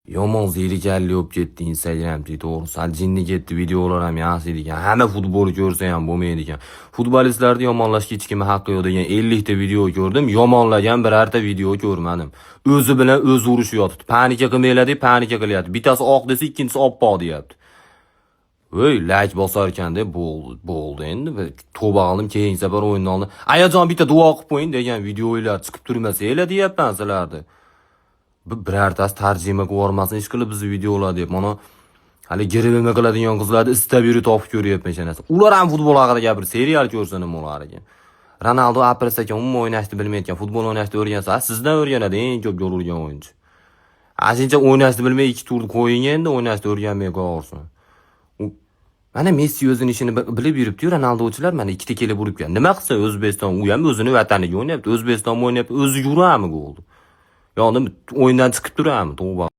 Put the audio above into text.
Yomon zerikarli bo'lib ketdi Instagram, to'g'ri. Sal jinni ketdi, videolar ham yaxshi ekan. Hamma futbol ko'rsa ham bo'lmaydi ekan. Futbolistlarni yomonlashga hech kimning haqqi yo'q degan 50 ta video ko'rdim, yomonlagan birorta video ko'rmadim. O'zi bilan o'zi urushib yotibdi. Паника qilmanglar deb паника qilyapti. Bittasi oq desa, ikkinchisi oppoq deyapti. Voy, layk bosar ekan deb bo'ldi, bo'ldi endi. Tavba qildim, keyingi safar o'yinni oldin. "Ayajon, bitta duo qilib qo'ying" degan videolar chiqib turmasanglar deyapman sizlarni. Bu birortasi tarjima qilib yubormasin ish qilib bizni videolar deb. Mana hali giribimi qiladigan qizlarni istab yurib topib ko'ryapman o'sha narsa. Ular ham futbol haqida gapirib, serial ko'rsa nima bo'lar ekan. Ronaldo apres ekan, umuman o'ynashni bilmayotgan, futbol o'ynashni o'rgansa, sizdan o'rganadi eng ko'p gol urgan o'yinchi. Ashuncha o'ynashni bilmay ikki turni qo'ying, endi o'ynashni o'rganmay qo'yaversin. Mana Messi o'zini ishini bilib yuribdi-yu, Ronaldochilar mana ikkita kelib urib keldi. Nima qilsa O'zbekiston, u ham o'zini vataniga o'ynayapti, O'zbekiston o'ynayapti, o'zi yuradimi golni? Yo, o'yindan chiqib turadimi? Tavba.